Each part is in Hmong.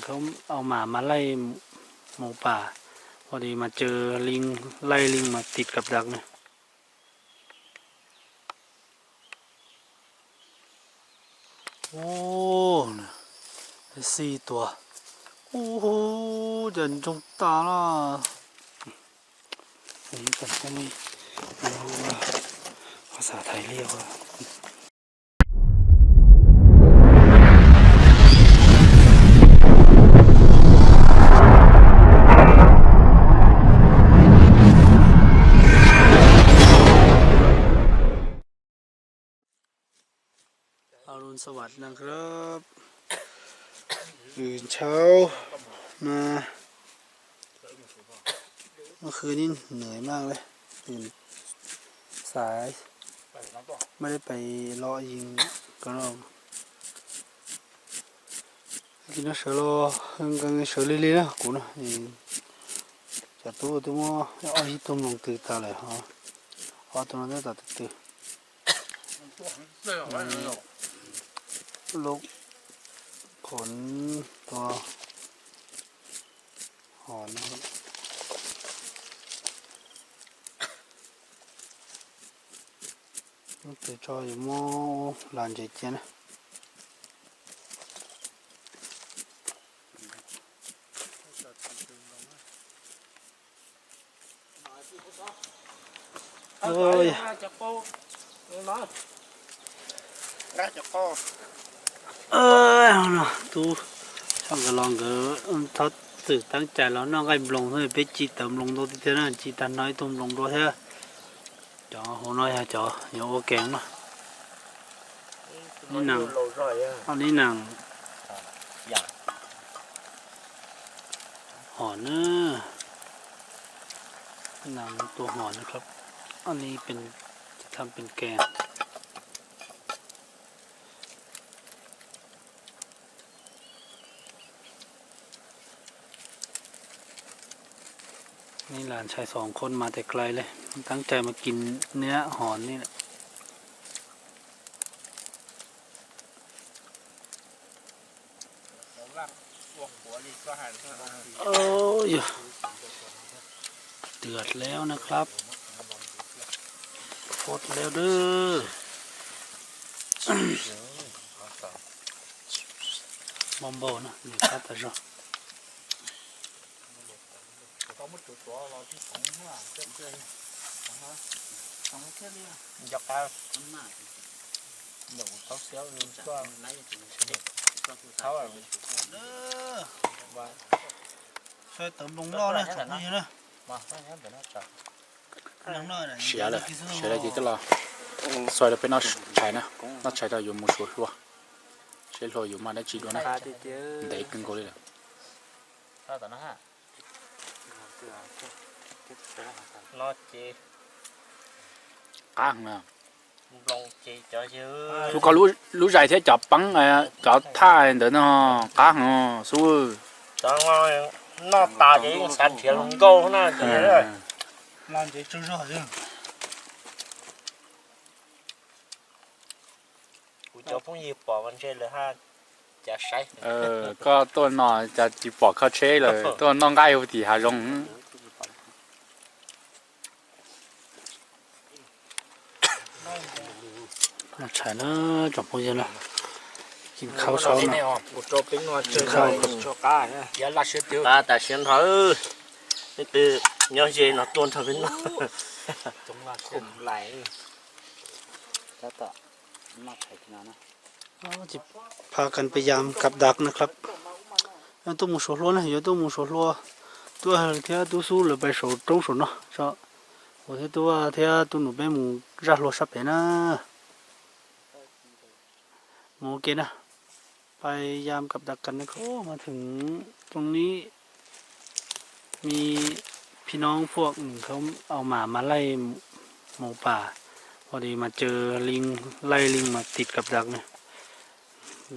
เขาเอาหมามาไล่หมูป่า พอดีมาเจอลิง ไล่ลิงมาติดกับดักเนี่ย Ub, xij tuag. Ub, cas ntsoog tas na. Ho xav thaiv liaj. Alo, sawv daws na,ครับ. Nws tshau na, hnub no nws nws maj li, xav mas li pem los yees ko no. Nim no sawv los nkees sawv lig lig na kuv no. Cov tub twb muab ob peb tug mloog twg tas lawm ho, ob tug no tab tom twg twg. Lub qhov tua ho no. Lub twg tso yuav muab las ntsev cia na. Tub Xyooj nkawd los nkawd txhob txwm teeb cai los noj nqaij nploos xwb, peb tsis tawm nploos ntau tiag tiag na, tsis tag no ib tug nploos dua thiab. Cov hauv no yog cov yuav ua ke na. Neb nees, neb nees hom na, nees tua hom na, ob li pes, tsis tau pes ke. Ni las ntshai xoom khoom mas tes klais li, teeb cai mas kis niab hom ni. Yog, เดือดแล้วนะครับ ฟดแล้วเด้อ Bom bầu na, nws qab tas zog. Siav lawm, siav lawm ces coj los xoi rau peb noj tshais na, noj tshais rau yuav mus suav hlua, seb hlua yuav mag dab tsi dua na, ntev kawg nkaus li lawm. Qab heev na. Xub kho lub zais thiab cov peeb, cov thaj ntawd no qab heev xub. Noj tas ces yeej xav nrhiav hluas nkauj na. Kuv cov phooj ywg pom mas ntshe lawv haj cav saib. Koj tuaj no cas tsis pom kho tsheb lawm, tuaj noj nqaij hu tim hav zoov. Noj tshais na tsoom phooj ywg na, kib khau saub no, kib khau. Qab tas siab nrho, leej twg nyob ze no tuaj nrog peb noj. Pha kas pes yas kab dak na khav. Tuaj mus suav hlua na, yuav tuaj mus suav hlua. Tub Awg thiab Tub Xub lawv pais saum roob saum no. Kuv thiab Tub Awg thiab Tub Nus peb mus zaj hlua sab pem na. Mus ua ke na. พยายามกับดักกันนะครับ มาถึงตรงนี้ มีพี่น้องพวกหนึ่งเขาเอาหมามาไล่หมูป่า พอดีมาเจอลิง ไล่ลิงมาติดกับดักเนี่ย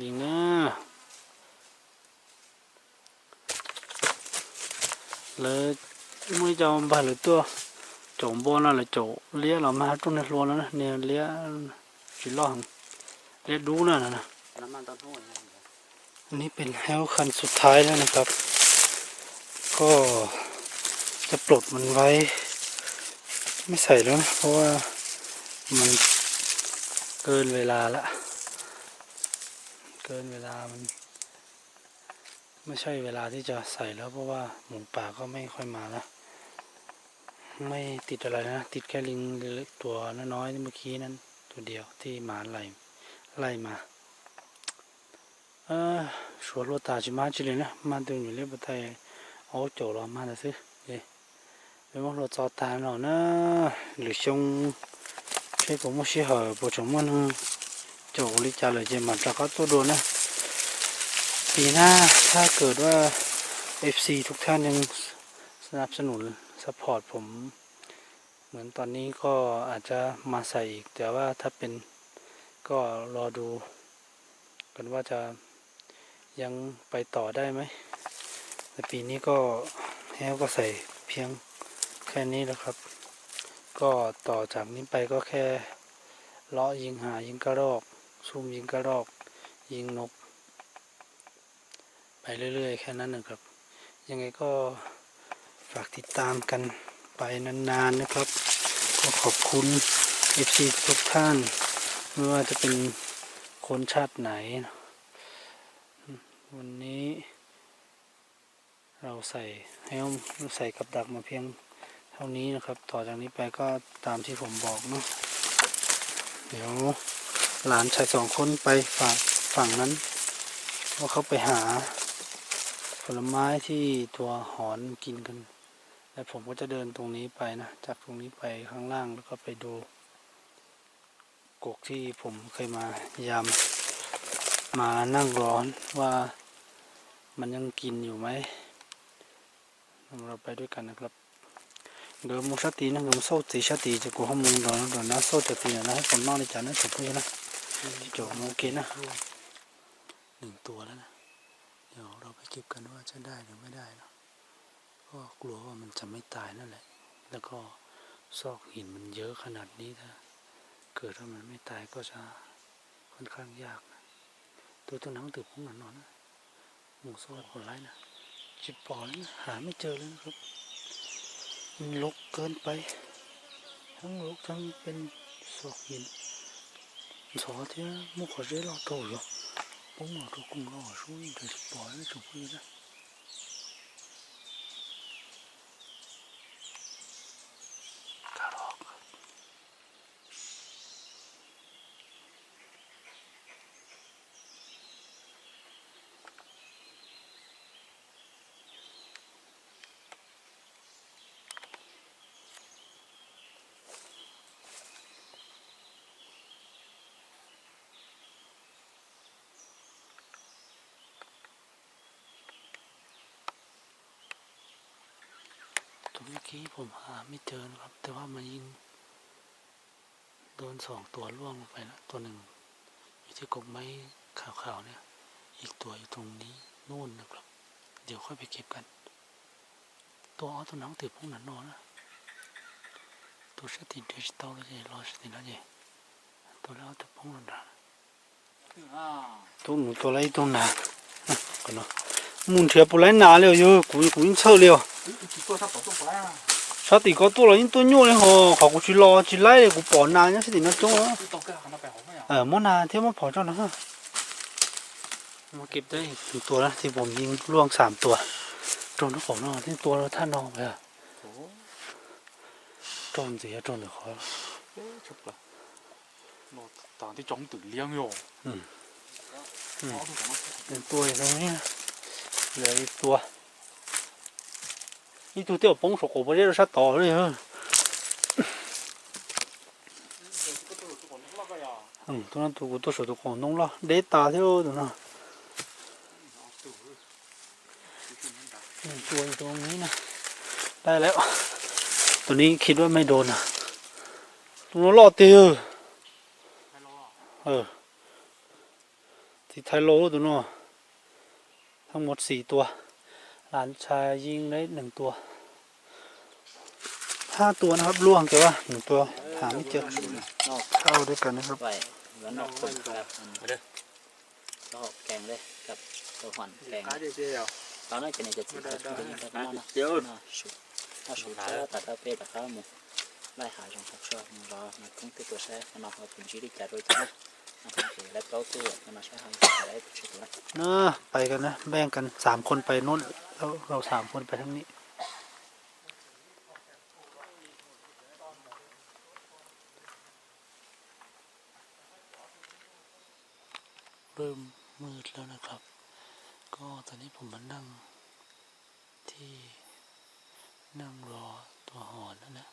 ลิงนะ Lawv muaj ib co npawg lawv tuaj caum npua no, lawv caum liab los mag rooj niag hlua no, niag liab tsis loj heev, liab dub na no. อันนี้เป็นแห้วคันสุดท้ายแล้วนะครับ ก็จะปลดมันไว้ ไม่ใส่แล้วนะ เพราะว่ามันเกินเวลาละ เกินเวลา มันไม่ใช่เวลาที่จะใส่แล้ว เพราะว่าหมูป่าก็ไม่ค่อยมาแล้ว ไม่ติดอะไรนะ ติดแค่ลิงตัวน้อยๆเมื่อกี้นั้น ตัวเดียวที่หมาไล่ไล่มา Suav hlua tas tsis mag tsi li na, mag tus nyuam liab puas taij aub caum los mag ntawd xwb. Peb muab hlua txo tas no na, lwm xyoo seb puas muaj sij hawm puas tseem muaj neeg caum li cas lawm ces mam rov qab tuaj dua na. Thì nha,ถ้าเกิดว่า เอฟซี ทุกท่านยังสนับสนุน support ผมเหมือนตอนนี้ก็อาจจะมาใส่อีก แต่ว่าถ้าเป็น ก็รอดูกันว่าจะยังไปต่อได้ไหม แต่ปีนี้ก็แห้วก็ใส่เพียงแค่นี้แล้วครับ ก็ต่อจากนี้ไปก็แค่เลาะยิงหายิงกระรอก ซุ่มยิงกระรอก ยิงนก ไปเรื่อยๆแค่นั้นนะครับ ยังไงก็ฝากติดตามกันไปนานๆนะครับ ก็ขอบคุณ เอฟซี ทุกท่าน ไม่ว่าจะเป็นคนชาติไหน วันนี้ เราใส่ให้ใส่กับดักมาเพียงเท่านี้นะครับ ต่อจากนี้ไปก็ตามที่ผมบอกเนาะ เดี๋ยวหลานชายสองคนไปฝั่งฝั่งนั้น ว่าเขาไปหาผลไม้ที่ตัวหอนกินกัน แล้วผมก็จะเดินตรงนี้ไปนะ จากตรงนี้ไปข้างล่างแล้วก็ไปดู กกที่ผมเคยมายามมานั่งรอว่ามันยังกินอยู่ไหม เราไปด้วยกันนะครับ Nkawd mus sab tid no, nkawd mus xauj txiv sab tid ces kuv ho mus nrog nrog na xauj cov txiv ntawd na, hais kom noj li cas na tsoom phooj ywg na. Ces mus ua ke na. Nws tua lawm na, เดี๋ยวเราไปเก็บกันว่าจะได้หรือไม่ได้เนาะ ก็กลัวว่ามันจะไม่ตายนั่นแหละ แล้วก็ซอกหินมันเยอะขนาดนี้ ถ้าเกิดว่ามันไม่ตายก็จะค่อนข้างยากนะ Tua tus nas twm poob no no na, mus xauj pom laib na, tsis pom li na, หาไม่เจอเลยนะครับ มันรกเกินไป ทั้งรกทั้งเป็นซอกหิน ntxhov thiab muaj qhov zeb loj rau yog poob los rau koog loj sub ntshe tsis pom tsoom phooj ywg na.ตรงเมื่อกี้ผมหาไม่เจอนะครับ แต่ว่ามันยิงโดนสองตัวร่วงลงไปแล้ว ตัวหนึ่งอยู่ที่กกไม้ขาวๆเนี่ย อีกตัวอยู่ตรงนี้นู่นนะครับ เดี๋ยวค่อยไปเก็บกัน Tua ob tug nas twm poob no no na, tua sab tim nrhiav tsis tau li ces los sab tim no ces tua lawm ob tug poob no nrad. Tub nus tua lawm ib tug nas. Mus nrhiav puas laib nas li os, yog kuv kuv yeej txhawj li os. Sab tim ko tuaj los yeej tuaj nyuaj li hos, qhov kuv tsis los tsis laib li, kuv pom nas nyob sab tim no coob. Muab nas thiab muab phom tso no. Tua na, tim pom yeej luaj xam tua. Raug nraub qaum no thiab tua thaj no. Raug ntxiv raug ntawm qhov. Tua zoo li, tua, ib tug twb poob saum qaum pob zeb rau sab tod li. Tus no tus kuv tua saum tus qaum ntoo loj deb tas thiab tus no. Tua tus no na. Tus no khi dua me dos na. Tus no loj tiag. Txiv Thaib Lauj tus no. Thaj muaj xis tua, las tshais yeej lawm nees tua, hab tua na hab luaj kiag, nees tua, tham ib ce, thauj dib kas na hab. Tau hom pem tau na, ces nws cov txiv tau txhij tau yeej tau kab noj no, noj su, noj su txog tom rau peb rov qab mus laij hav zoov hav tsuag mus zov nas koob tej tua saib qhov no ho puas ntsib li cas rau cov na. No ces lawv plaub tug no saib ho yog lawv tsis tus na. Pais kan na, npeej kan สาม คนไปนู่น แล้วเราสาม คนไปทางนี้ เริ่มมืดแล้วนะครับ ก็ตอนนี้ผมมานั่งที่ นั่งรอตัวหอนนะนะ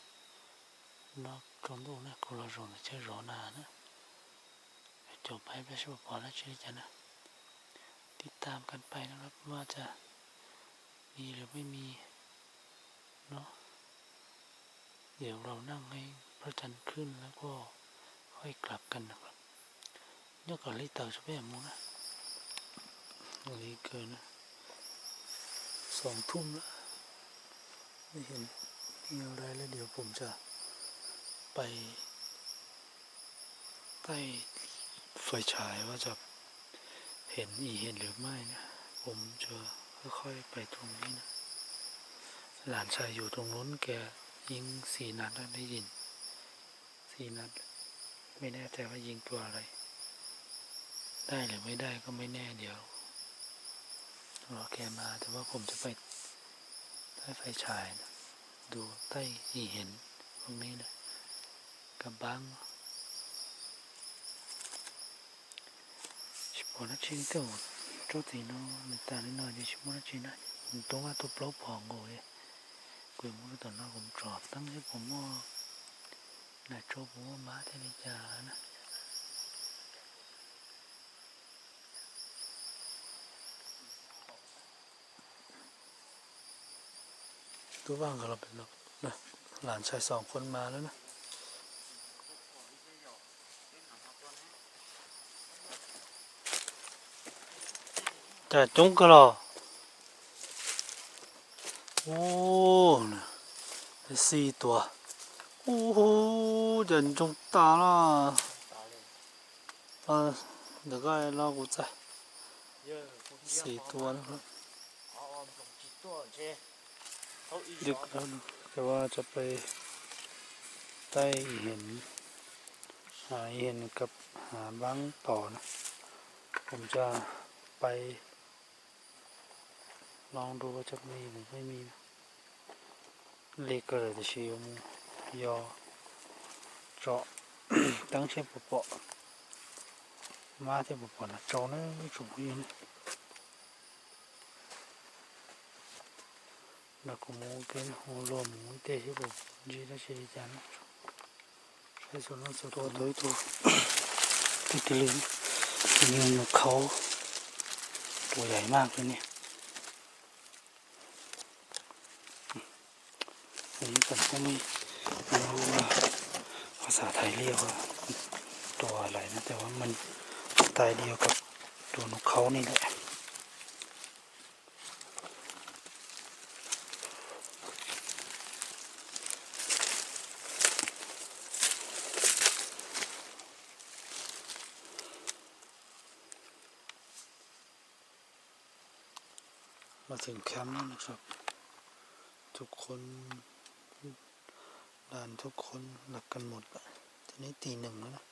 นอกกรงตู้นะ คนละโซนนะ ใช่ รอนานนะ จบไปไม่ใช่พอแล้วใช่ไหมจ๊ะนะ ติดตามกันไปนะครับ ว่าจะมีหรือไม่มีเนาะ เดี๋ยวเรานั่งให้พระจันทร์ขึ้นแล้วก็ค่อยกลับกันนะครับ Nyob kom hli tawm tso peb mam mus na. Li kawg na. Xoom thum lawm. Ib yam li tias pom tsam pais taij fais tshais ua tsam heev ib heev lawm mas na, pom tsam qhov pais txog li na. Lam tshais yus txog lub kiag yeej xis nas dab deb yim. Xis nas, me nej tias vaj yeej tua lawm, dai lawm me dai koj me nej diav. Los kiag mas tus vaj pom tsam pais taij fais tshais, tus taij ib heev pom li na, kab npaab. Tsis pom dab tsi tej tsob txiv no nws tas li no ces tsis muaj dab tsi na. Kuv tub vaj tuaj plaub phom nkaus li, kuv mus rau tom no kuv tsom teeb seb puas muaj nas tso puas muaj mab thiab li cas na. Tub vaj nkawd los pem no, lam ntshai xoom qhuav mas lawm na. Cas coob kawg los. Ub, xis tuaj. Ub, cas ntsoog tas na. Ntawm koj los kuv txais. Xis tuaj. Ces ua tsam pais taij ib heev, ib heev kab hav npaab tos na, kuv tsa pais loo dua tsam li nws pheej me na. Li kawg lawm tiam sis yuav mus yos tsom teeb seb puas pom mab thiab puas pom nas tso na tsoom phooj ywg na. Nrog kuv mus ua ke na, ua luag mus ua ntej seb puas ntsib dab tsi li cas na. Saib xov no xov tuaj tau ib tug tij twg li, nws yog nus khaub tus yaim maj kawg ni. Ib tsoom phooj ywg, kuv xav thaiv liaj ua tua lawm no, tab sis mas tais liaj kom tus nus khaub ni lawm.มาถึงแคมป์แล้วนะครับ ทุกคน ด่านทุกคนหลับกันหมดละ ตอนนี้ตีหนึ่งแล้วนะ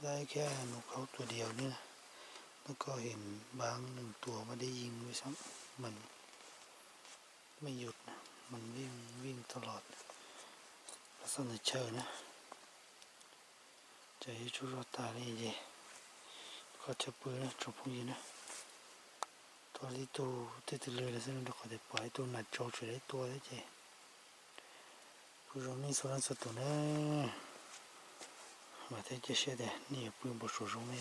ได้แค่นกเขาตัวเดียวนี่นะ แล้วก็เห็นบ้างหนึ่งตัวไม่ได้ยิงด้วยซ้ำ มันไม่หยุดนะ มันวิ่งวิ่งตลอด ลักษณะเชิงนะ Ces yuav tsum zog tas li ces koj tsis pw na tsoom phooj ywg na. Tua ib tug tej twg lwg lawm xwb rau qhov tias pom ib tug nas tso tsis tau tua thiab ces pw zoo nej txhua leej txhua tus na. Vam thiab cia siab tias nej yuav pw npau suav zoo li.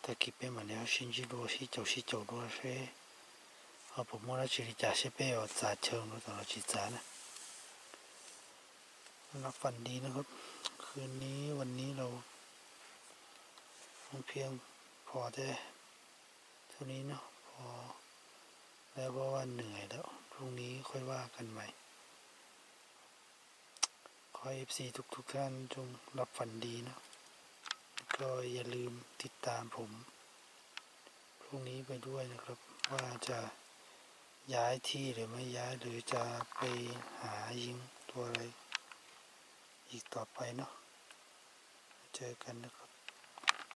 Tag kis peb mam li sib ntsib dua sib caum sib caum dua seb ho puas muaj dab tsi li cas seb peb yuav txav chaw dua tom los tsis txav na. Npaj fam dis na, khwv nib vas nib laus, phooj phiaj phom thiab, thub nib no phom, lawv pab vaj nws lawm, phooj nib khuaj vaj kas mais. Khov ib si tuk tuk thaj zoo npaj fam dis na, koj ya lwm tiv tas phom, phom นี้ไปด้วยนะครับ ว่าจะย้ายที่หรือไม่ย้าย หรือจะไปหายิงตัวอะไรอีกต่อไปเนาะ เจอกันนะครับ